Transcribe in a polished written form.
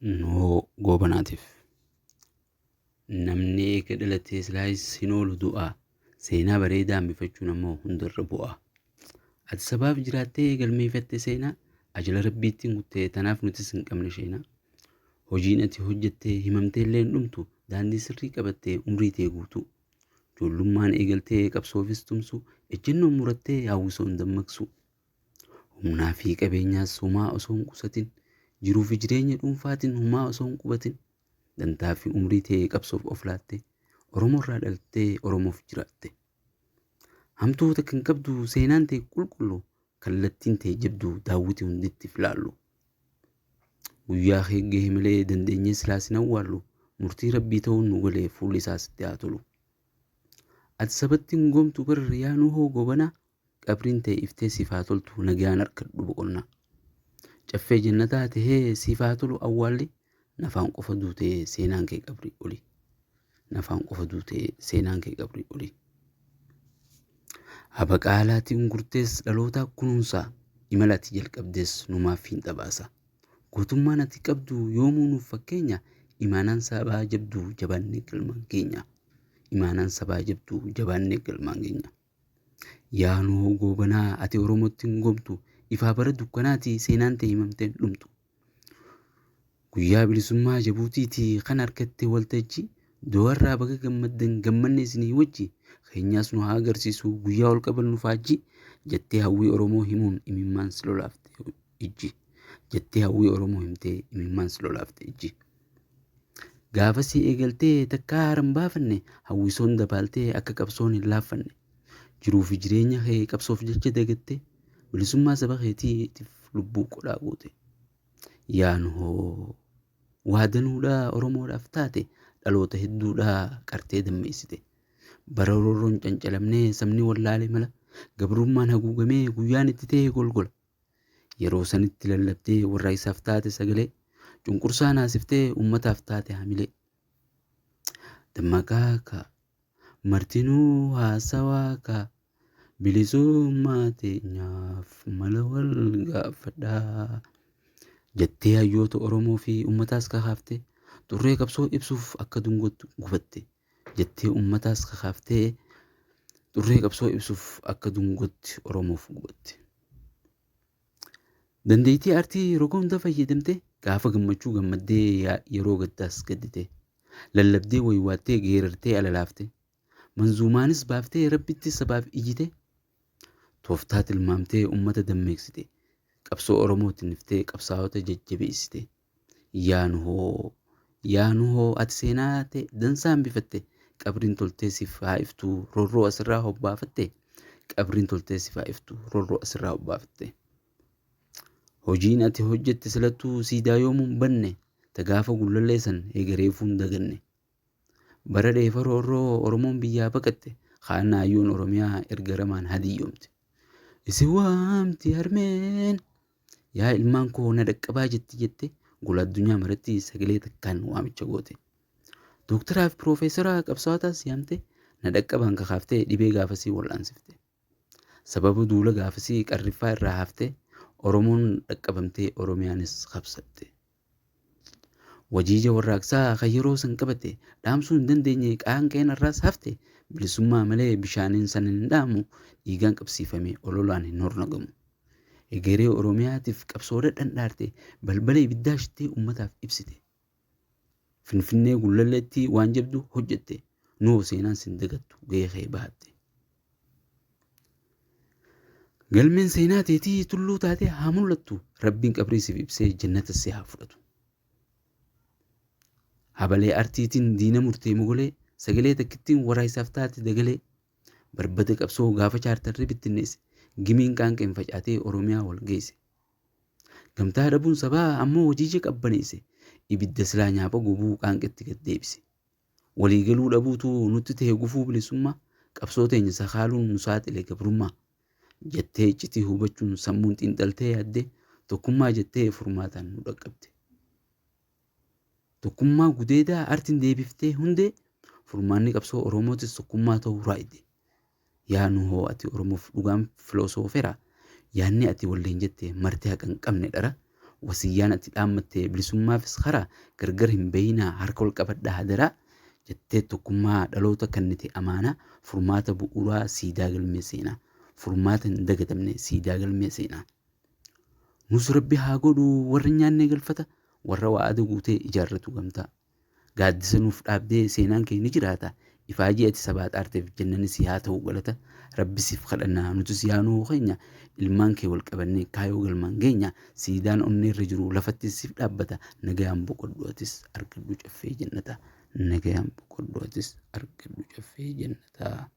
Nuhoo Goobanaatiif. Namni eega dhalatee silaayis hin oolu du'aa. Seenaa bareedaa hambifachuun ammoo hundarra bu'aa. Ati sabaaf jiraattee galmeeffatte seenaa ajala rabbiittiin guttee tanaaf nutis hin qabne sheenaa. Hojiin ati hojjettee himamtee illee hin dhumtu daandii sirrii qabattee umrii tee guutuu. Ijoollummaan eegaltee qabsoofis tumsu ejjennoon murattee hawwisoon dammaqsu. Humnaa fi qabeenyaas homaa osoo hin qusatin jiruu fi jireenya dhuunfaatiin homaa osoo hin qubatin dantaa fi umrii tee qabsoof of laatte Oromoo irraa dhalattee Oromoof jiraatte. Hamtuu takka hin qabdu seenaan tee qulqullu kallattiin tee jabdu daawwiti hunditti filaallu. Guyyaa kee gahe malee dandeenyee silaa sin awwaallu murtii rabbii ta'uun nu galee fuulli isaa sitti haa tolu. Ati sabatti hin goomtu bar yaa Nuhoo Goobanaa Qabriin tee iftee siif haa toltu nagayaan arkadhu boqonnaa. Caffee jannataa tahee siif haa tolu awwaalli nafaan qofa duutee seenaan kee qabrii oli. Nafaan qofa duutee seenaan kee qabrii oli. Habaqaalaatiin gurtees dhalootaa kunuunsaa imala ati jalqabdees numaaf hin xabaasa. Gootummaan ati qabdu yoomuu nuuf fakkeenya imaanaan sabaa jabduu jabaannee galmaan keenya. Imaanaan sabaa jabduu jabaannee galmaan keenya. Yaa Nuhoo Goobanaa ati Oromootti hin gomtu ifaa bara dukkanaati seenaan tee himamtee hin dhumtu. Guyyaa bilisummaa Jabuutiiti kan argatte waltajjii do'arraa baga gammaddan gammanne isinii wajji keenyaas nu haa agarsiisu guyyaa ol qabannu faajjii jettee hawwii Oromoo himuun imimmaan si lolaafte ijji jettee hawwii Oromoo himtee imimmaan si lolaafte ijji. Gaafasii eegaltee takkaa haara hin baafanne hawwisoon dabaaltee akka qabsoon hin laaffanne. Jiruu fi jireenya kee qabsoof jecha dagattee bilisummaa saba keetiitiif lubbuu qodhaa goote. Yaa Nuhoo waa danuudhaa Oromoodhaaf taate dhaloota hedduudhaa qartee dammeessite. Bara roorroon cancalamnee sabni wallaale mala gabrummaan haguugamee guyyaan itti ta'e golgola. Yeroo sanitti lallabdee warraaqsaaf taate sagalee, cunqursaa naasiftee ummataaf taate hamilee. Dammaqaa kaa, martinuu haasawaa kaa, bilisummaa teenyaaf mala wal gaafadhaa. Jettee hayyoota Oromoo fi ummataas kakaaftee, xurree qabsoo ibsuuf akka dungootti gubatte. Jettee ummataas kakaaftee, xurree qabsoo ibsuuf akka dungootti Oromoof gubatte. Dandeettii aartii roga hunda fayyadamtee gaafa gammachuu gammaddee yeroo gaddaas gadditee lallabdee waywaattee geerartee alalaafte manzuumaanis baaftee rabbitti sabaaf iyyite tooftaa tilmaamtee ummata dammeeksite qabsoo Oromoo tinniftee qabsaa'ota jajjabeessite. Yaa Nuhoo yaa Nuhoo ati seenaa te dansaa hambifatte qabriin toltee siif haa iftuu roorroo asirraa hobbaafatte qabriin toltee siif haa iftuu roorroo asirraa hobbaafatte. Hojiin ati hojjette silattuu siidaa yoomuu hin banne ta gaafa gullallee san eegareefuu hin daganne. Bara dheefa roorroo Oromoon biyyaa baqatte kaannaa hayyoon Oromiyaa erga ramaan hadiyyoomte. Isin waamti harmeen Yaa ilmaan koo na dhaqqabaa jetti jette gola addunyaa maratti sagalee takkaan waamicha goote. Dooktaraa fi piroofeesara qabsaa'otaas yaamte na dhaqqabaan kakaaftee dhibee gaafasii wal'aansifte. Sababa duula gaafasii qarriffaa irraa haftee Oromoon dhaqqabamtee Oromiyaanis kabsatte. Wajiija warraaqsaa kan yeroo san qabate dhaamsuu hin dandeenye qaanqeen irraas hafte bilisummaa malee bishaaniin san hin dhaamu dhiigaan qabsiifame ololaan hin hornagamu. Egeree Oromiyaatiif qabsoodha dhandhaarte balbala ibiddaa shittee ummataaf ibsite. Finfinnee Gullalleetti waan jabdu hojjette nuhoo seenaan sin dagattu gahee kee bahatte. Galmeen seenaa teetii tulluu taatee haa mul'attu. Rabbiin qabrii siif ibsee jannata si haa fudhatu. Habalee artiitiin diina murtee mogolee sagalee takkittiin waraayisaaf taate dagalee barbada qabsoo gaafa chaartarri bittinneesse gimiin qaanqeen facaatee Oromiyaa wal geesse. Gamtaa dhabuun sabaa ammoo hojiija qabbaneesse ibidda silaa nyaapha gubuu qaanqetti gad deebise. Walii galuu dhabuutu nutti tahe gufuu bilisummaa, qabsoo teenya sakaaluun nu saaxile gabrummaa. Jettee iccitii hubachuun sammuun xiinxaltee yaaddee, tokkummaa jettee furmaataan nu dhaqqabde. Tokkummaa gudeedaa artiin deebiftee hundee, furmaanni qabsoo Oromootis tokkummaa ta'uu raayde. Yaa Nuhoo ati Oromoof dhugaan filosoofera, yaanni ati walleen jette marti haqa hin qabne dhara, Wasiyyaan ati dhaammatte bilisummaafis karaa, gargar hin bayinaa harka wal qabadhaa hadaraa jettee tokkummaa dhaloota kennite amaanaa, furmaata bu'uuraa siidaa galmee seenaa. Furmaata hin dagatamne siidaa galmee seenaa. Nus Rabbi haa godhu warra nyaannee galfata, warra wa'ada guutee ijaarratu gamtaa. Gaaddisa nuuf dhaabdee seenaan kee ni jiraata. Ifaajii ati sabaa xaarteef jannanni si haa ta'u galata. Rabbi siif kadhannaa nutis yaa nuu keenya, ilmaan kee wal qabannee kaayoo galmaan geenya. Siidaan onnee irra jiru lafatti siif dhaabbata. Nagayaan boqodhu atis argadhu caffee jannata. Nagayaan boqodhu atis argadhu caffee jannataa.